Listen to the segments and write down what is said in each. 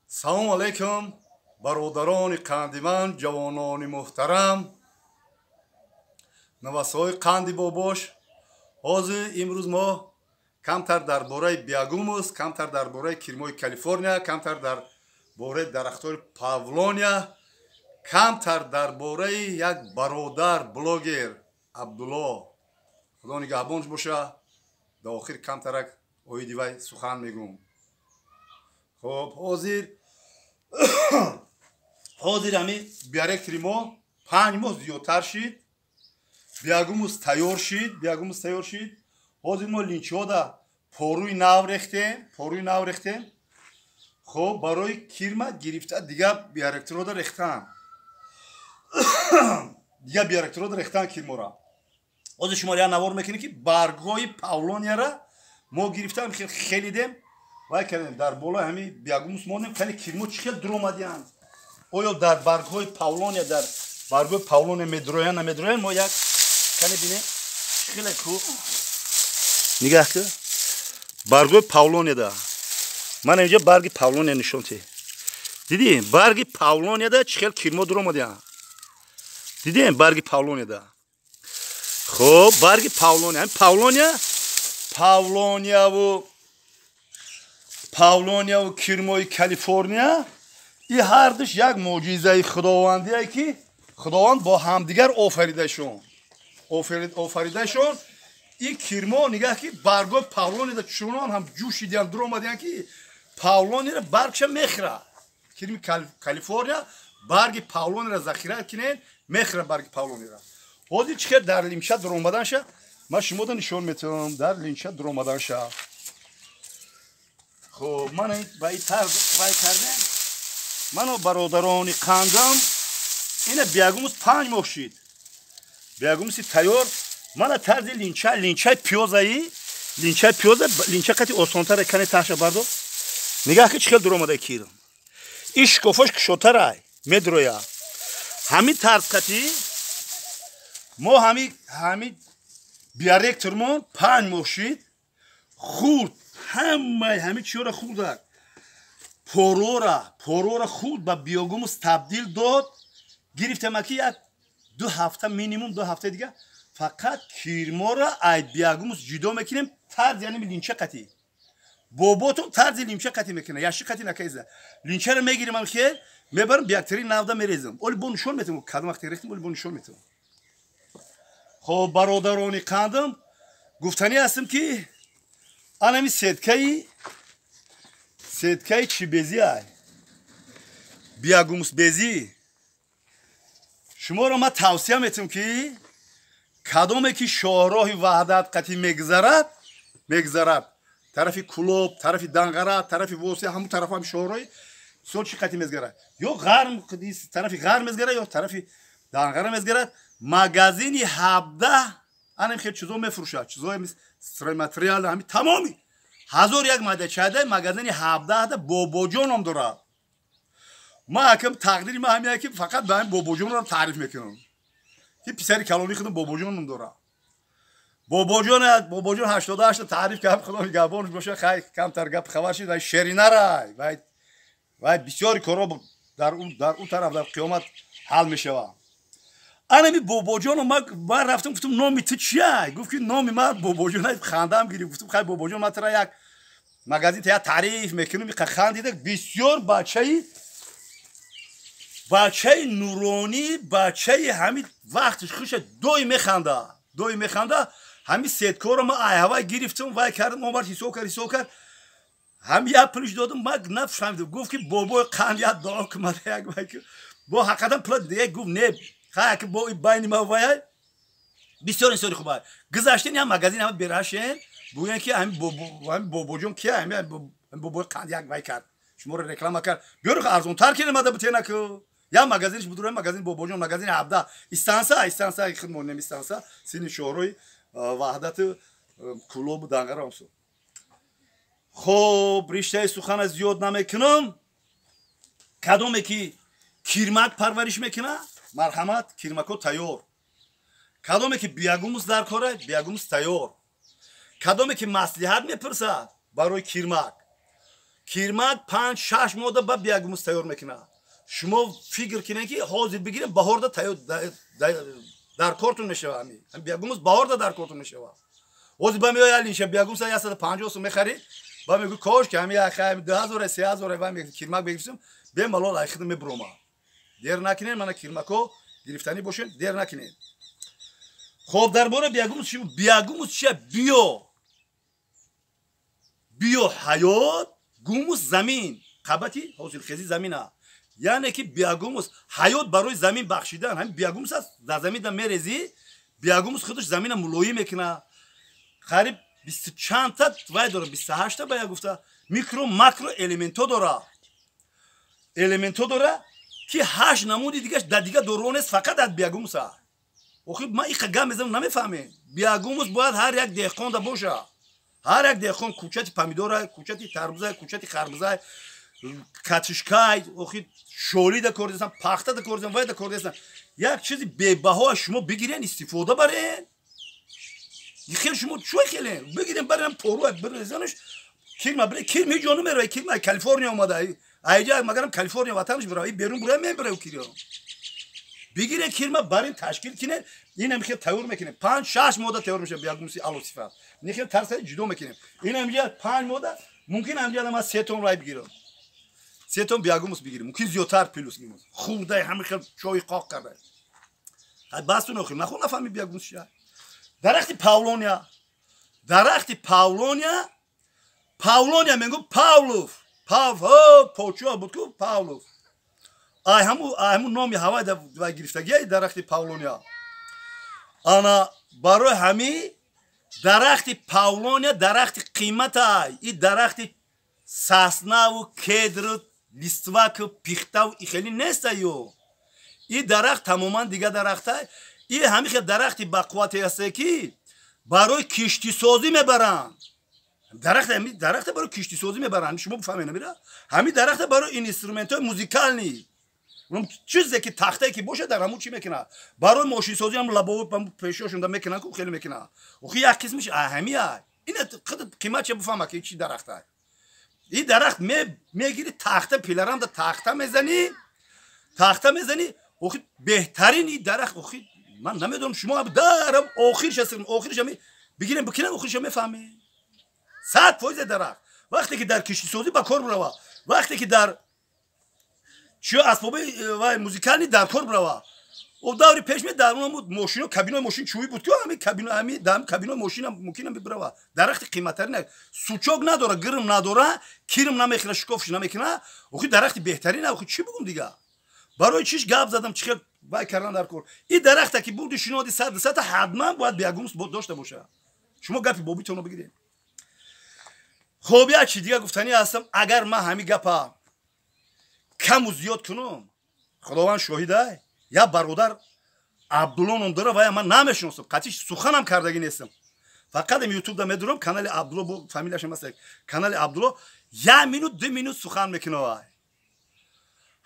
Салому алайкум, бародарони қандиман, ҷавонони муҳтарам, навасҳои қанди бобош. Ҳозир имрӯз мо камтар дар бораи биогумус, камтар дар бораи кирмои Калифорния, камтар дар бораи дарахтои павлония, камтар дар бораи як бародар блогер Абдулло, худо нигаҳбонш боша, дар охир камтарак оиди вай сухан мегӯм. Хоб, ҳозир ҳами биоректори мо 5 моҳ зиёдтар шид, биогумус тайёр шид, биогумус тайёр шид. Ҳозир мо линчода поруи нав рехтем, поруи нав рехтем. Хоб, барои кирма гирифта дигар биоректорода рехтан, дигар биоректорода рехтан кирмора. Ҳозир шумо як навор мекунем, ки баргҳои павлонияра мо гирифтам, хелидем, вай кардем, дар болои ҳами биогумус мондем. Кани, кирмо чӣ хел дуромадиянд? Оё дар баргҳои павлония, дар баргҳои павлония медуроянд, намедуроянд? Мо як кани бинем, чӣ хеле ку. Нигаҳ ку, баргҳои павлонияда. Ман инҷа барги павлония нишон те. Дидӣ, барги павлонияда чӣ хел кирмо дуромадиянд? Дидем, барги павлонияда. Хоб, барги павлония, ҳами павлония, павлонияву кирмои Калифорния и ҳардуш як мӯъҷизаи худовандие, ки худованд бо ҳамдигар офаридашон, офаридашон. И кирмо, нигаҳ, ки баргои павлонияда чунон ҳам ҷӯшидиян, дуромадиян, ки павлонияра баргша мехӯра. Кирми Калифорния барги павлонияра захира кинен, мехӯра барги павлонияра. Ҳозир чӣ хел дар лимча дуромаданша ман шумода нишон метавонам, дар линча дуромаданша. Хоб, ман ба и тарз вай кардем. Мано, бародарони қандам, ина биогумус 5 моҳ шид, биогумуси тайёр. Мана тарзи линча, линчаи пиёзаи, линчаи пиёза, линча қати осонтара. Кане, таша бардор, нигаҳ, ки чӣ хел дуромада кирм. Ин шикофош кушодтарай, медуроя. Ҳамин тарз қати мо ҳами биоректормон 5 моҳ шид, хурд, ҳамаи ҳами чиёра хурдак, порора хурд, ба биогумус табдил дод. Гирифтама, ки як 2 ҳафта, минимум 2 ҳафтаи дига фақат кирмора ай биогумус ҷудо мекунем. Тарз, яъне линча қатӣ, боботон тарзи лимча қатӣ мекунад, яши қатӣ накайза. Линчаро мегирим, хел мебарам, биактери навда мерезам. Оли бо нишон метавам, кадом вақте рехтем, оли бо нишон метавам. Хоб, бародарони қандам, гуфтанӣ ҳастам, ки анами сеткаи чӣ безӣ ай, биогумус безӣ. Шуморо ман тавсия метавам, ки кадоме ки шоҳроҳи Ваҳдат қатӣ мегузарад, тарафи Кулоб, тарафи Данғара, тарафи Восеъ, ҳамун тараф, ҳами шоҳроҳи сол чӣ қатӣ мезгарад, ё ғарм, тарафи ғарм мезгарад, ё тарафи Данғара мезгарад, магазини 17 анам хел чизо мефурӯшад, чизои стройматериал, ҳами тамоми ҳазор як майдачада. Магазини 17-да Бобоҷон ном дорад. Ман акам, тақдири ман ҳамия, ки фақат ба ҳамин Бобоҷонро таъриф мекунам, ки писари калони худам Бобоҷон ном дорад. Бобоҷон, Бобоҷон 88-та таъриф кардам, худо нигаҳбонш боша. Хай, камтар гап хабар шид, вай шеринарай, вай бисёри корҳо дар ӯ тараф, дар қиёмат ҳал мешавад. Анами Бобоҷоно ман рафтам, гуфтам: «Номи ту чия?» Гуфт, ки номи ман Бобоҷон. Хандаам гирифт. Гуфтам: «Хай, Бобоҷон, ман тара як магазин та як таъриф мекунам». Хандида, бисёр бачаи нуронӣ, бачаи ҳами вақтиш хуша, доим механда, доим механда. Ҳами сеткоро ман айҳавай гирифтам, вай кардам, омад, ҳисоб кард, ҳисоб кард, ҳами як пулиш додам. Ман нафаҳмидам. Гуфт, ки бобои қанд, як дуо кумада, як вай бо ҳақиқатан пула дига. Гуфт: «Не, хай, ки бо байни ма вай бисёр инсони хуба». Гузаштен, як магазин ҳама берашен, бугӯян, ки ҳами Бобоҷон кия, ҳами бобои қанд як вай кард, шуморо реклама кард, биёр, арзонтар кинемада бутенаку. Як магазинш будура, магазин Бобоҷон, магазини 17, истанса худмонем, истанса сини шоҳрои Ваҳдату Кулобу Данғара омсо. Хоб, риштаи сухана зиёд намекунам. Кадоме ки кирмак парвариш мекунад, марҳамат, кирмако тайёр. Кадоме ки биогумус дар кора, биогумус тайёр. Кадоме ки маслиҳат мепурсад барои кирмак. Кирмак 5-6 моҳда ба биогумус тайёр мекунад. Шумо фикр кунед, ки ҳозир бигирем, баҳорда дар кортун мешава. Ҳами биогумус баҳорда дар кортун мешава. Ҳозир ба меояд алиша биогумуса 150 сум мехарӣ, ба мегӯ, кош ки ҳами 2000, 3000 ва кирмак бегирифтем, бемалол айхида мебурома. Дер накунед, мана кирмако гирифтанӣ бошед, дер накунед. Хоб, дар бораи биогумус. Биогумус чия? Био ҳаёт, гумус замин, қабати ҳосилхези замина. Яъне ки биогумус ҳаёт барои замин бахшидан. Ҳамин биогумус аст, дар замина мерезӣ, биогумус худаш замина мулоим мекунад. Қариб бисту чандта вай дора, 28-та ба як гуфта микро, макро элементҳо дора, элементҳо дора, ки ҳашт намуди дигаш дар дига доруҳо нест, фақат дар биогумус аст. Охи, ман иқа гап мезанам, намефаҳмем. Биогумус бояд ҳар як деҳқонда боша. Ҳар як деҳқон кӯчати помидора, кӯчати тарбуза, кӯчати харбуза, картошкай, охи, шолида кор дестан, пахтада кор дестан, вайда кор дестан. Як чизи бебаҳо шумо бигирен, истифода барен. Хел шумо чӯй хелен бигирен, барен, пору бирезанаш, кирма бире. Кирм ҳеҷ ҷо намерава. Кирма Калифорния омада, айҷа магарам Калифорния ватанаш бирава, берун бура мебира. Кирё бигирен, кирма барин, ташкил кинен. Инам хел тайёр мекунем, 5-6 моҳда тайёр мешавад биогумуси алосифат. Ин хел тарса ҷудо мекунем. Инам ҷа 5 моҳда мумкин ҳамҷа ман 3 тон рай бигирам, 3 тон биогумус бигирем, мумкин зиёдтар, плюс гимус хурдай, ҳами хел чои қоқ карда. Бастун, охир нахо нафаҳми биогумус чия. Дарахти павлония, дарахти павлония, павлония мегӯ, Павлов, Пав почуа буд ку, Павлов, ай ҳаму номи ҳавай гирифтагия дарахти павлония. Ана барои ҳами дарахти павлония дарахти қиматай. И дарахти саснаву кедру листваку пихтаву и хеле нестаю. И дарахт тамоман дига дарахтай. И ҳами хел дарахти бақуввате ҳасте, ки барои киштисозӣ мебаранд. Дарахт, дарахта барои киштисозӣ мебаранд, шумо бифаҳмед. Намира ҳами дарахта барои инструментҳои музыкальный, чизе ки тахтае ки бошад, дар ҳамун чӣ мекунад. Барои мошинсозӣ ҳам лабово пешошонда мекунанд ку, хеле мекунад. Охи, як қисмиш ҳамия. Ина қимат ча бифаҳма, ки чи дарахта. И дарахт мегири, тахта, пилорамда тахта мезанӣ, тахта мезанӣ. Охи, беҳтарин и дарахт. Охи, ман намедонам, шумо дарам охирша, охирша бигирем, бикунем, охирша мефаҳмед. 100% дарахт вақте ки дар киштисозӣ ба кор бирава, вақте ки дар чиё асбоби вай музыкальный дар кор бирава. О, даври пеш ме дар мошино, кабинои мошин чӯбӣ буд ку, ҳами кабино, ҳами дар кабинои мошина мумкин бирава. Дарахти қиматтарин, сучок надора, гирм надора, кирм намехӯра, шукофш намекуна. Охи, дарахти беҳтарин. Охи, чӣ бугум дига, барои чиш гап задам, чӣ хел вай кардан дар кор. И дарахта ки бурди, шиноди, сад дусата ҳатман бояд биогумус дошта боша. Шумо гапи бобитонро бигиред. Хоб, як чи дига гуфтанӣ ҳастам. Агар ман ҳами гапа каму зиёд кунам, Худованд шоҳидай. Як бародар Абдулло ном дора, вая ман намешиносам, қатъи суханам кардагӣ нестам, фақат ам Ютубда медурам, канали Абдулло, бо фамилияшам аст, канали Абдулло. Як минут, 2 минут сухан мекуна. Вай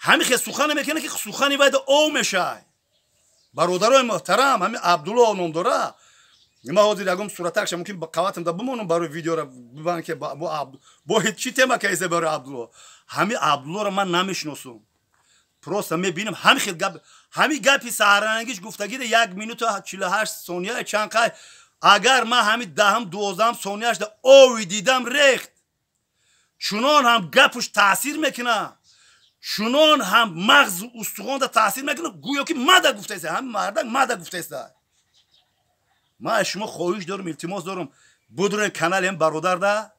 ҳами хел сухане мекуна, ки сухани вайда ов мешай. Бародарои муҳтарам, ҳами Абдулло ном дора. Ман ҳозир ягон суратакша мумкин ба қаватам да бимонам, барои видеора бибан, ки бо чӣ тема кайсе барои Абдулло. Ҳами Абдуллоро ман намешиносам, просто мебинам, ҳами хел гап, ҳами гапи саҳарангиш гуфтагида, 1 минуту 48 сония чанд қай. Агар ман ҳами 10-ум, 12-ум сонияшда ови дидам рехт, чунон ҳам гапуш таъсир мекунад, чунон ҳам мағзу устухонда таъсир мекунад, гӯё ки мада гуфтаеста, ҳами мардак мада гуфтаеста. Ман аз шумо хоҳиш дорам, илтимос дорам, будурен канали ҳам бародарда.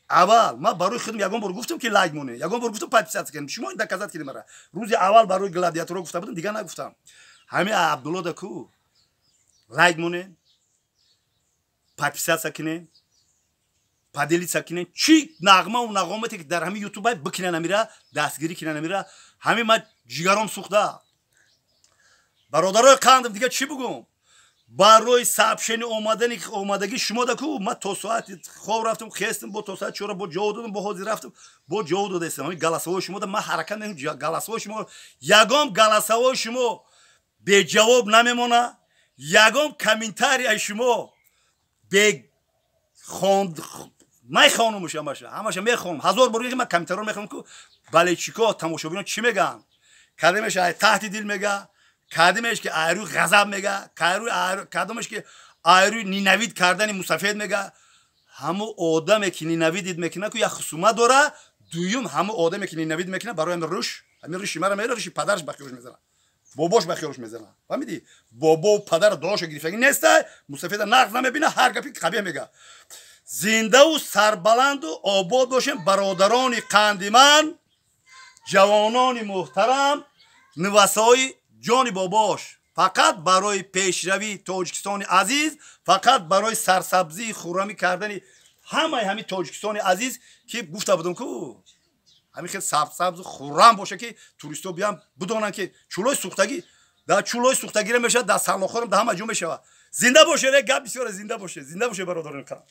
Аввал ман барои худам ягон бор гуфтам, ки лайк монед, ягон бор гуфтам подписаться кунем? Шумо доказать кунем мара. Рӯзи аввал барои гладиаторо гуфта будам, дигар нагуфтам. Ҳами Абдулло да ку лайк монед, подписаться кунем, поделиться кунем, чӣ нағмаву нағомате ки дар ҳами Ютубай бикунан, амира дастгирӣ кунан. Амира ҳами ман ҷигаром сӯхта, бародарои қандам. Дигар чӣ бугум? Барои сообщение омадани омадагӣ шумо да ку, ман то соати хоб рафтам, хестам, бо то соати 4 бо ҷавоб додам, бо ҳозир рафтам, бо ҷавоб додаистам. Ҳамин голосовой шумо да ман ҳаракат мекунам. Голосовой шумо, ягон голосовой шумо беҷавоб намемона, ягон комментарияи шумо бе хонд Мехонумш ҳамаша, ҳамаша мехонам. Ҳазор бор ман комментариро мехонам, ку болельщико, тамошобино чӣ мегӯянд. Кадомеш ай таҳти дил мега, кадомеш ки айрӯи ғазаб мега, кадомеш ки айрӯи ненавид кардани мусафед мега. Ҳамун одаме ки ненавидит мекунад, ку як хусумат дора. Дуюм, ҳамун одаме ки ненавид мекунад, барои ҳамин руш, ҳамин руши мара мера, руши падараш ба хиёлш мезанад, бобош ба хиёлш мезанад. Фаҳмидӣ? Бобову падар доша гирифтагӣ неста, мусафеда нағз намебина, ҳар гапи қабеҳ мега. Зиндаву сарбаланду обод бошем, бародарони қанди ман, ҷавонони муҳтарам, нувасои ҷони бобош. Фақат барои пешравии Тоҷикистони азиз, фақат барои сарсабзии хуррамӣ кардани ҳамаи ҳамин Тоҷикистони азиз, ки гуфта будам, ку ҳамин хел сабзсабзу хуррам боша, ки туристҳо биям, бидонанд, ки чӯлои сӯхтагӣ дар чӯлои сӯхтагира мешавад, дар сарлохорам, дар ҳама ҷо мешавад. Зинда бошед. Гап бисёре. Зинда бошед, зинда бошед, бародарони қанд.